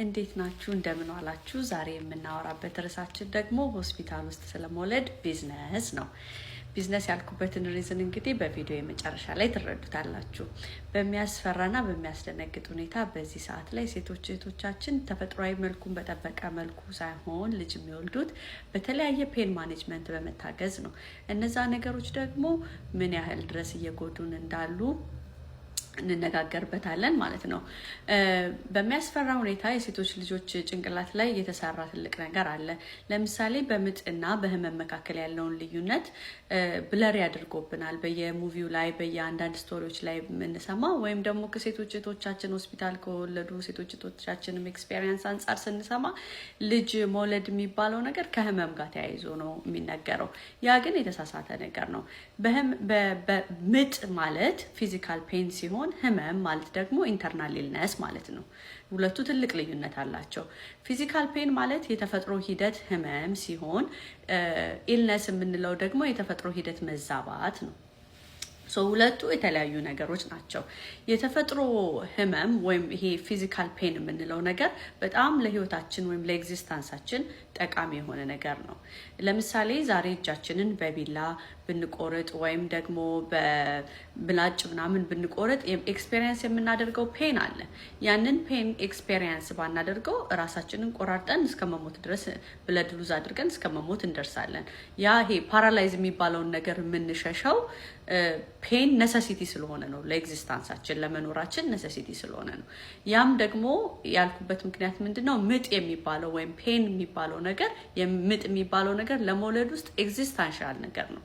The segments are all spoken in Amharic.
እንዴት ናችሁ? እንደምን ዋላችሁ? ዛሬ የምናወራበት ርዕሳችን ደግሞ ሆስፒታል ውስጥ ስለመውለድ ቢዝነስ ነው። ቢዝነስ ያልኩበትን reason እንግዲህ በቪዲዮ የመጨረሻ ላይ ትረዱታላችሁ። በሚያስፈራና በሚያስደነግጥ ሁኔታ በዚህ ሰዓት ላይ ሴቶች እህቶቻችን ተፈጥሯዊ መልኩን በጠበቀ መልኩ ሳይሆን ልጅ የሚወልዱት በተለያየ pain management በመታገዝ ነው። እነዛ ነገሮች ደግሞ ምን ያህል ድረስ እየጎዱን እንዳሉ እንነጋገርበታለን ማለት ነው። በሚያስፈራ ሁኔታ የሴቶች ልጆች ጭንቅላት ላይ የተሰራ ትልቅ ነገር አለ። ለምሳሌ በምጥና በህመም መካከል ያለውን ልዩነት blurry አድርጎብናል። በየ movie ው ላይ፣ በየአንዳንድ story ዎች ላይ የምንሰማ ወይም ደግሞ ከሴቶች እህቶቻችን፣ ሆስፒታል ከወለዱ ሴቶች እህቶቻችንም experience አንጻር ስንሰማ ልጅ መውለድ የሚባለው ነገር ከህመም ጋር ተያይዞ ነው የሚነገረው። ያ ግን የተሳሳተ ነገር ነው። ምጥ ማለት physical pain ሲሆን ህመም ማለት ደግሞ internal illness ማለት ነው። ሁለቱ ትልቅ ልዩነት አላቸው። Physical pain ማለት የተፈጥሮ ሂደት ህመም ሲሆን illness የምንለው ደግሞ የተፈጥሮ ሂደት መዛባት ነው። So ሁለቱ የተለያዩ ነገሮች ናቸው። የተፈጥሮ ህመም ወይም ይሄ physical pain የምንለው ነገር በጣም ለህይወታችን ወይም ለ existence ኣችን ጠቃሚ የሆነ ነገር ነው። ለምሳሌ ዛሬ እጃችንን በቢላ ብንቆርጥ ወይም ደግሞ በምላጭ ምናምን ብንቆርጥ experience የምናደርገው pain አለ። ያንን pain experience ባናደርገው ራሳችንን ቆራርጠን እስከ መሞት ድረስ፣ blood lose አድርገን እስከ መሞት እንደርሳለን። ያ ይሄ paralyze የሚባለውን ነገር የምንሸሸው pain necessity ስለሆነ ነው። ለ existence ኣችን፣ ለመኖራችን necessity ስለሆነ ነው። ያም ደግሞ ያልኩበት ምክንያት ምንድን ነው? ምጥ የሚባለው ወይም pain የሚባለው ነገር፣ ምጥ የሚባለው ነገር ለመውለድ ውስጥ existential ነገር ነው።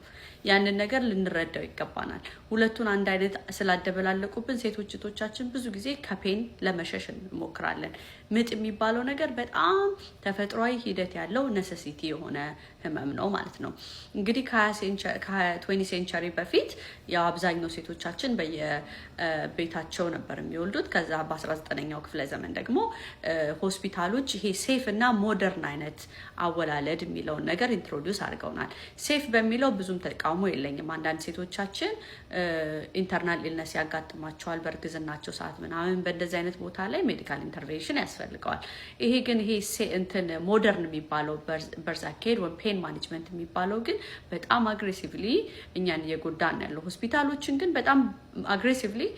ያንን ነገር ልንረዳው ይገባናል። ሁለቱን አንድ አይነት ስላደበላለቁብን ሴቶች እህቶቻችን ብዙ ጊዜ ከ pain ለመሸሽ እንሞክራለን። ምጥ የሚባለው ነገር በጣም ተፈጥሯዊ ሂደት ያለው necessity የሆነ ህመም ነው ማለት ነው። እንግዲህ ከ 20 century በፊት ያው አብዛኛው ሴቶቻችን በየቤታቸው ነበር የሚወልዱት። ከዛ በ19ኛው ክፍለ ዘመን ደግሞ ሆስፒታሎች ይሄ safe እና modern አይነት አወላለድ የሚለውን ነገር introduce አድርገውናል። Safe በሚለው ብዙም ተቃውሞ የለኝም። አንዳንድ ሴቶቻችን internal illness ያጋጥማቸዋል በእርግዝናቸው ሰዓት ምናምን፣ በእንደዚህ አይነት ቦታ ላይ medical intervention ያስፈልገዋል። ይሄ ግን ይሄ እንትን modern የሚባለው birth አካሄድ ወይም pain management የሚባለው ግን በጣም aggressively እኛን እየጎዳን ነው ያለው። ሆስፒታሎችን ግን በጣም aggressively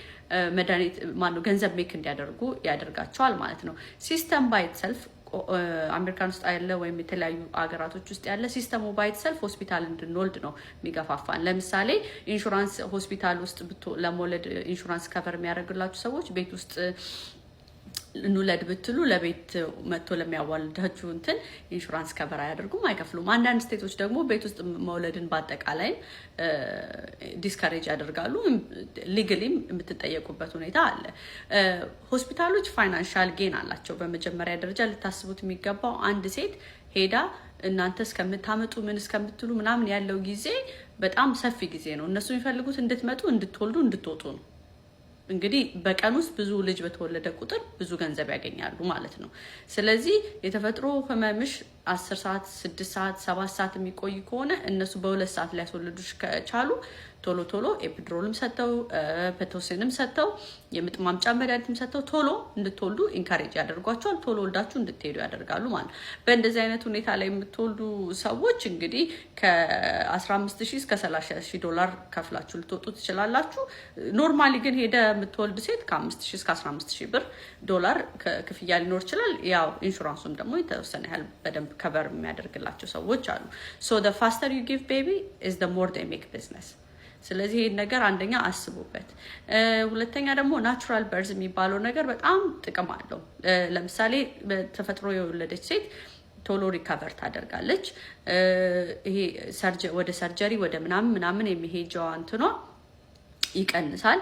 መድኃኒት ማነው ገንዘብ make እንዲያደርጉ ያደርጋቸዋል ማለት ነው። System by itself አሜሪካን ውስጥ ያለ ወይም የተለያዩ ሀገራቶች ውስጥ ያለ system ኡ by itself ሆስፒታል እንድንወልድ ነው የሚገፋፋን። ለምሳሌ ኢንሹራንስ፣ ሆስፒታል ውስጥ ለመውለድ insurance cover የሚያደርግላችሁ ሰዎች ቤት ውስጥ እንውለድ ብትሉ ለቤት መጥቶ ለሚያዋልዳችሁ እንትን insurance cover አያደርጉም፣ አይከፍሉም። አንዳንድ state ኦች ደግሞ ቤት ውስጥ መውለድን በአጠቃላይም discourage ያደርጋሉ። Legally ም የምትጠየቁበት ሁኔታ አለ። ሆስፒታሎች financial gain አላቸው። በመጀመሪያ ደረጃ ልታስቡት የሚገባው አንድ ሴት ሄዳ እናንተ እስከምታመጡ ምን እስከምትሉ ምናምን ያለው ጊዜ በጣም ሰፊ ጊዜ ነው። እነሱ የሚፈልጉት እንድትመጡ፣ እንድትወልዱ፣ እንድትወጡ ነው። እንግዲህ በቀን ውስጥ ብዙ ልጅ በተወለደ ቁጥር ብዙ ገንዘብ ያገኛሉ ማለት ነው። ስለዚህ የተፈጥሮ ህመምሽ 10 ሰዓት፣ 6 ሰዓት፣ 7 ሰዓት የሚቆይ ከሆነ እነሱ በ2 ሰዓት ሊያስወልዱሽ ከቻሉ ቶሎ ቶሎ epidural ም ሰጥተው፣ Pitocin ም ሰጥተው፣ የምጥ ማምጫ መድኃኒትም ሰጥተው ቶሎ እንድትወልዱ encourage ያደርጓቸዋል። ቶሎ ወልዳችሁ እንድትሄዱ ያደርጋሉ ማለት ነው። በእንደዚህ አይነት ሁኔታ ላይ የምትወልዱ ሰዎች እንግዲህ ከ15 ሺህ እስከ 30 ሺህ ዶላር ከፍላችሁ ልትወጡ ትችላላችሁ። Normally ግን ሄደ የምትወልድ ሴት ከ5 ሺህ እስከ 15 ሺህ ብር ዶላር ክፍያ ሊኖር ይችላል። ያው ኢንሹራንሱም ደግሞ የተወሰነ ያህል በደንብ cover የሚያደርግላቸው ሰዎች አሉ። So the faster you give baby is the more they make business። ስለዚህ ይህን ነገር አንደኛ አስቡበት። ሁለተኛ ደግሞ natural birth የሚባለው ነገር በጣም ጥቅም አለው። ለምሳሌ በተፈጥሮ የወለደች ሴት ቶሎ recover ታደርጋለች። ይሄ ወደ surgery ወደ ምናምን ምናምን የሚሄጀዋ እንትኗ ይቀንሳል።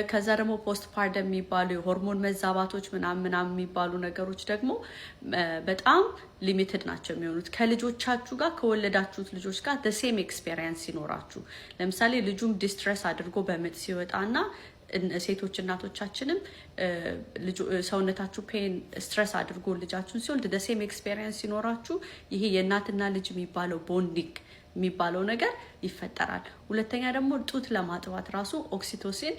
ከዛ ደግሞ postpartum የሚባሉ የሆርሞን መዛባቶች ምናምን ምናምን የሚባሉ ነገሮች ደግሞ በጣም limited ናቸው የሚሆኑት ከልጆቻችሁ ጋር፣ ከወለዳችሁት ልጆች ጋር same experience ሲኖራችሁ። ለምሳሌ ልጁም distress አድርጎ በምጥ ሲወጣና ሴቶች እናቶቻችንም ሰውነታችሁ pain stress አድርጎ ልጃችሁን ሲወልድ same experience ሲኖራችሁ ይሄ የእናትና ልጅ የሚባለው bonding የሚባለው ነገር ይፈጠራል። ሁለተኛ ደግሞ ጡት ለማጥባት ራሱ oxytocin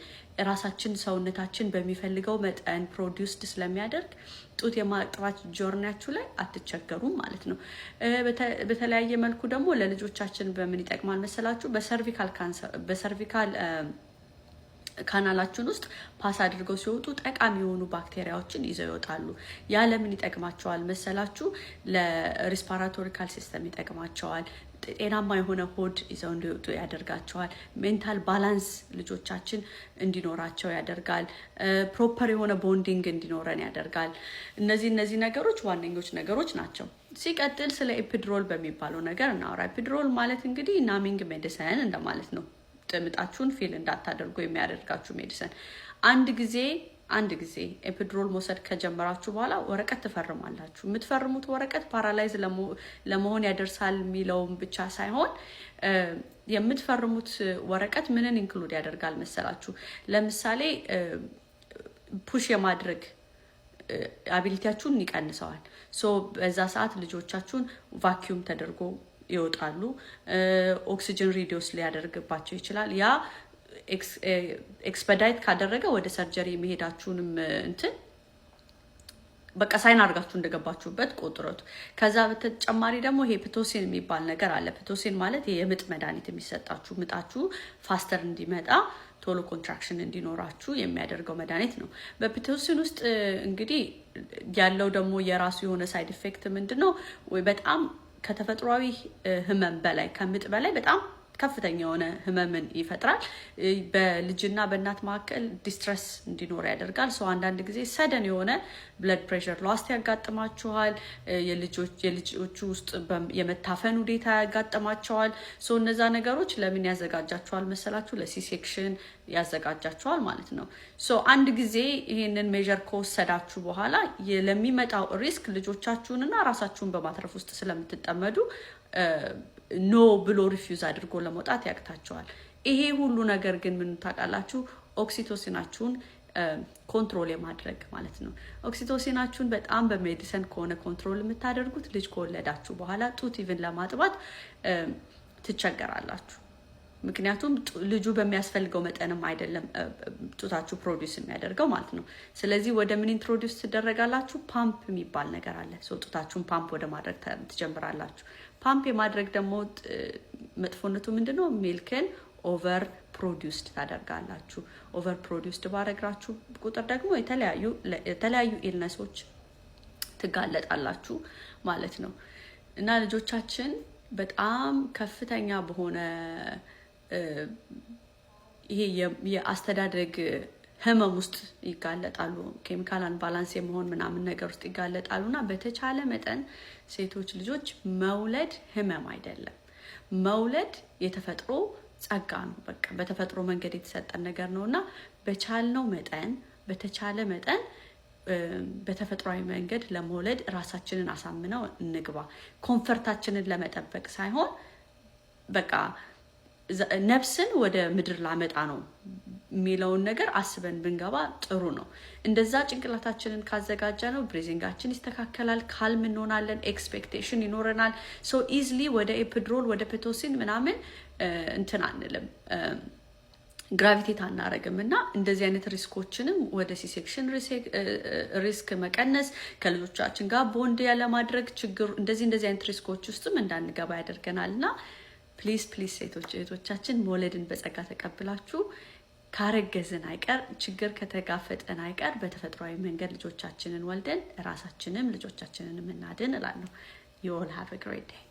ራሳችን ሰውነታችን በሚፈልገው መጠን produced ስለሚያደርግ ጡት የማጥባት journey ያችሁ ላይ አትቸገሩም ማለት ነው። በተለያየ መልኩ ደግሞ ለልጆቻችን በምን ይጠቅማል መሰላችሁ? በ cervical cancer፣ በ cervical canal ኣችን ውስጥ pass አድርገው ሲወጡ ጠቃሚ የሆኑ ባክቴሪያዎችን ይዘው ይወጣሉ። ያ ለምን ይጠቅማቸዋል መሰላችሁ? ለ respiratorical system ይጠቅማቸዋል። ጤናማ የሆነ ሆድ ይዘው እንዲወጡ ያደርጋቸዋል። Mental balance ልጆቻችን እንዲኖራቸው ያደርጋል። Proper የሆነ bonding እንዲኖረን ያደርጋል። እነዚህ ነገሮች ዋነኞች ነገሮች ናቸው። ሲቀጥል ስለ epidural በሚባለው ነገር እናወራ። Epidural ማለት እንግዲህ numbing medicine እንደማለት ነው። ምጣችሁን feel እንዳታደርጉ የሚያደርጋችሁ medicine። አንድ ጊዜ epidural መውሰድ ከጀመራችሁ በኋላ ወረቀት ትፈርማላችሁ። የምትፈርሙት ወረቀት paralyze ለመሆን ያደርሳል የሚለውን ብቻ ሳይሆን የምትፈርሙት ወረቀት ምንን include ያደርጋል መሰላችሁ? ለምሳሌ push የማድረግ ability ያችሁን ይቀንሰዋል። So በዛ ሰዓት ልጆቻችሁን vacuum ተደርጎ ይወጣሉ። Oxygen reduce ሊያደርግባቸው ይችላል። ያ expedite ካደረገ ወደ surgery የመሄዳችሁንም እንትን በቃ sign አድርጋችሁ እንደገባችሁበት ቆጥሩት። ከዛ በተጨማሪ ደግሞ ይሄ Pitocin የሚባል ነገር አለ። Pitocin ማለት የምጥ መድኃኒት የሚሰጣችሁ፣ ምጣችሁ faster እንዲመጣ፣ ቶሎ contraction እንዲኖራችሁ የሚያደርገው መድኃኒት ነው። በ Pitocin ውስጥ እንግዲህ ያለው ደግሞ የራሱ የሆነ side effect ምንድን ነው? ወይ በጣም ከተፈጥሯዊ ህመም በላይ፣ ከምጥ በላይ በጣም ከፍተኛ የሆነ ህመምን ይፈጥራል። በልጅና በእናት መካከል distress እንዲኖር ያደርጋል። So አንዳንድ ጊዜ sudden የሆነ blood pressure loss ያጋጥማችኋል። የልጆቹ ውስጥ የመታፈን ሁኔታ ያጋጥማቸዋል። So እነዛ ነገሮች ለምን ያዘጋጃቸዋል መሰላችሁ? ለ C-section ያዘጋጃቸዋል ማለት ነው። So አንድ ጊዜ ይሄንን measure ከወሰዳችሁ በኋላ ለሚመጣው risk ልጆቻችሁንና ራሳችሁን በማትረፍ ውስጥ ስለምትጠመዱ no ብሎ refuse አድርጎ ለመውጣት ያቅታቸዋል። ይሄ ሁሉ ነገር ግን ምን ታውቃላችሁ? Oxytocin ኣችሁን control የማድረግ ማለት ነው። Oxytocin ኣችሁን በጣም በ medicine ከሆነ control የምታደርጉት፣ ልጅ ከወለዳችሁ በኋላ ጡት even ለማጥባት ትቸገራላችሁ። ምክንያቱም ልጁ በሚያስፈልገው መጠንም አይደለም ጡታችሁ produce የሚያደርገው ማለት ነው። ስለዚህ ወደ ምን introduce ትደረጋላችሁ? ፓምፕ የሚባል ነገር አለ። ጡታችሁን ፓምፕ ወደ ማድረግ ትጀምራላችሁ። ፓምፕ የማድረግ ደግሞ መጥፎነቱ ምንድን ነው? Milk ን over produced ታደርጋላችሁ። Over produced ባረግራችሁ ቁጥር ደግሞ የተለያዩ illness ኦች ትጋለጣላችሁ ማለት ነው። እና ልጆቻችን በጣም ከፍተኛ በሆነ ይሄ የአስተዳደግ ህመም ውስጥ ይጋለጣሉ። Chemical imbalance የመሆን ምናምን ነገር ውስጥ ይጋለጣሉ። እና በተቻለ መጠን ሴቶች ልጆች፣ መውለድ ህመም አይደለም። መውለድ የተፈጥሮ ጸጋ ነው። በቃ በተፈጥሮ መንገድ የተሰጠን ነገር ነው። እና በቻልነው መጠን፣ በተቻለ መጠን በተፈጥሯዊ መንገድ ለመውለድ ራሳችንን አሳምነው እንግባ። Comfort ኣችንን ለመጠበቅ ሳይሆን በቃ ነፍስን ወደ ምድር ላመጣ ነው የሚለውን ነገር አስበን ብንገባ ጥሩ ነው። እንደዛ ጭንቅላታችንን ካዘጋጀነው breathing ኣችን ይስተካከላል፣ calm እንሆናለን፣ expectation ይኖረናል። So easily ወደ epidural፣ ወደ Pitocin ምናምን እንትን አንልም፣ gravitate አናረግም። እና እንደዚህ አይነት risk ኦችንም ወደ C-section risk መቀነስ፣ ከልጆቻችን ጋር ቦንድ ያለማድረግ ችግር፣ እንደዚህ አይነት risk ኦች ውስጥም እንዳንገባ ያደርገናል። እና please, please ሴቶች እህቶቻችን፣ መውለድን በጸጋ ተቀብላችሁ ካረገዝን አይቀር፣ ችግር ከተጋፈጠን አይቀር፣ በተፈጥሯዊ መንገድ ልጆቻችንን ወልደን ራሳችንም ልጆቻችንን እናድን እላለሁ። You all have a great day.